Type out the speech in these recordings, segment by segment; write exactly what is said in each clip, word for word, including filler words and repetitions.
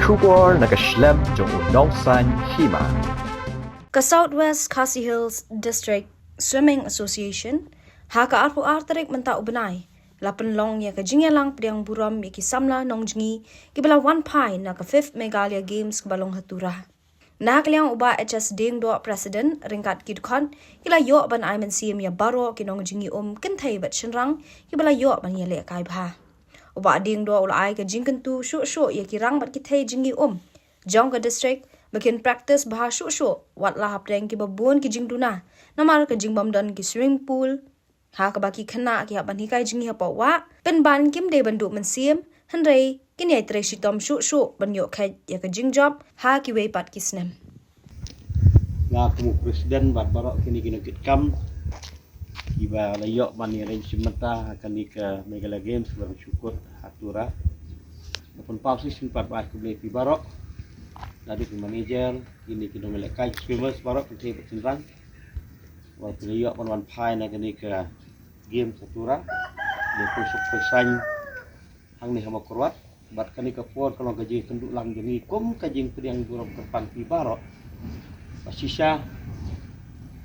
Khubor na ka shlem jong u nongsaiñ hima. Ka South West Khasi Hills District Swimming Association ha ka arphew ar tarik mynta u bnai la pynlong ïa ka jingïalang pdiang burom ïa ki samla nongjngi kiba la wan phai na ka fifth Meghalaya Games kaba long ha Tura. Na ka liang u Bah H S Diengdoh, President, ryngkat ki dkhot ki la ïoh ban ai mynsiem ïa baroh ki nongjngi um kynthei bad shynrang kiba la ïoh ban ïalehkai bha. U Bah Diengdoh u la ai ka jingkyntu shuh shuh ïa ki rang bad ki thei jngi um jong ka district ba kin practice bha shuh shuh wat la hapdeng kiba bun ki jingduna namar ka jingbym don ki swimming pool, ha kaba ki khynnah ki hap ban hikai jngi hapoh wah, pynban kim dei ban duh mynsiem, hynrei kin ïai trei shitom shuh shuh ban ïoh kheit ïa ka jingjop ha kiwei pat ki snem. Nga kum u president bad baroh kine ki nongkitkam kiba la ïoh ban ïarap shim bynta ha kane ka Meghalaya Games ba la shu kut ha Tura. Nga pynpaw shisien pat ba ai khublei ïa phi baroh, naduh ki manager, kine ki nongïalehkai, swimmers baroh, kynthei bad shynrang, ba phi la ïoh ban wan phai na kane ka Games ha Tura. Lehkhuslai suk pyrshang hangne ha Mawkyrwat. Bad kane ka por ka long ka jingïakynduh lang jong ngi kum ka jingpdiang burom kyrpang phi baroh. Ba shisha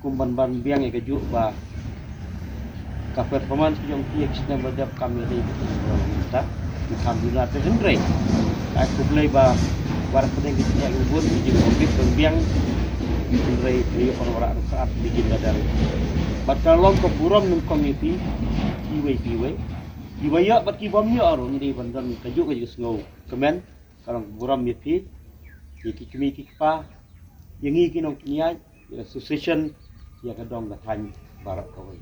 kum ban ban biang ïa kajuh ba ka performance jong phi ïa ki snem ba dep kam ïadei bad ka jingburom mynta. Ki kam duna te hynrei ai khublei ba war pdeng ki jingïaid bun ki jingkompit ban biang. Hynrei phi ïoh ban wanrah ruh ka ap ki jingladang. Bad ka long ka burom nyngkong ïa phi, phi wei phi wei. Kiba ïoh bad kibym ïoh ruh ngi dei ban don kajuh ka jingsngew kmen. Ka long burom ïa phi, ïa ki kmie ki kpa, ïa ngi ki nongpynïaid, ïa ka association, ïa ka dong ka thaiñ baroh kawei.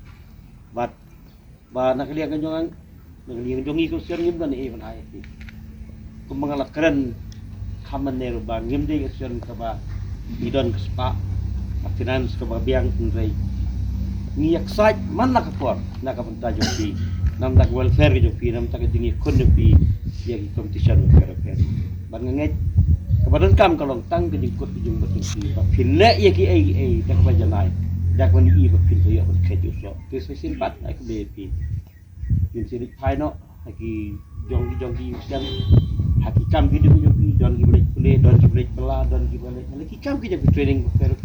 Bad ba na ka liang ka jong, na ka liang jong ngi ka association ngim don ei ban ai ïa phi. Kumba nga la kren kham mynne ruh ba ngim dei ka association kaba ngi don ka spah ka finance kaba biang, hynrei ngi ïaksaid man la ka por na ka bynta jong phi, namar ka welfare ka jong phi, namar ka jingïakhun jong phi ïa ki competition welfare welfare. Bad nga ngeit kaba donkam ka long tang ka jingkut ka jingbit jong phi ba phin leh ïa kiei kiei da kaba janai, da kaba ngi i ba phin sa ïoh ban khet ïoh soh. Te sa shisien pat ai khublei ïa phi. Ngin sa leit phai noh ha ki jong ki jong ki seng, ha ki kam ki duk jong phi, don kiba leit pule, don kiba leit pla, don kiba leit ha la ki kam ki jong ki training welfare.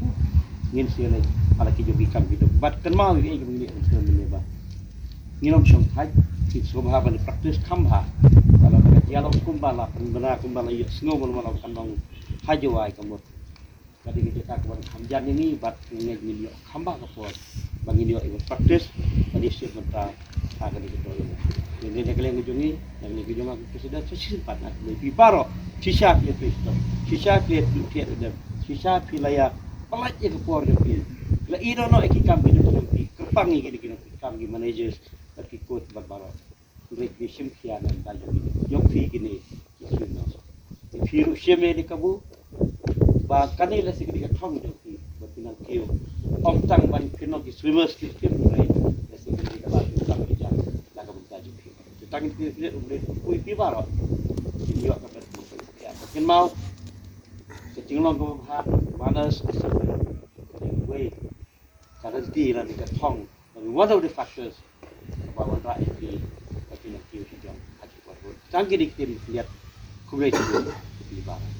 Ngin sa leit ha la ki jong ki kam ki duk. Bad kynmaw ïa kiei kiba ngi leh, ngi ym shong thait, ki sngewbha ban practice kham bha. Ba la ka dialog kumba la pynbna kumba la ïohsngew ban, ba la kan long ha Jowai ka mut ka dei ka jaka kaba kham jan ïa ngi bad nga ngeit ngin ïoh kham bha ka por ba ngin ïoh ïa ka practice ban ïa shim bynta ha kane ka dei. Ïa kane na ka liang ka jong ngi, na ka liang ka jong nga kum president, sa shisien pat nga khublei ïa phi baroh. Shisha phi ïa trei shitom, shisha phi ïa trei shitom, shisha phi la ïa pynlait ïa ka por jong phi, la ïehnoh noh ïa ki kam ki jong phi, kyrpang ïa kine ki nongkitkam, ki managers bad ki coach bad baroh. Hynrei phi shim khia na ka bynta jong phi kine ki swimmers. Te phi ruh shim ïa ka kabu ba kane lehse ka dei ka thong jong phi ba phi nang kiew. Ym tang ban pynlong ki swimmers ki team, hynrei lehse ka dei ka ba phi kam ki jam na ka bynta jong phi. Te tang phi phi ruh phi phi baroh phin ïoh ka ban pynlong ka kynmaw. Ka jinglong kaba bha, manners, discipline, ka dei kawei ka lynti lane ka thong, lane one of the factors kaba wanrah ïa phi ba phin nang kiew ki jong ha ki por. Tang kine ki ktien khyndiat, khublei shibun ïa phi baroh.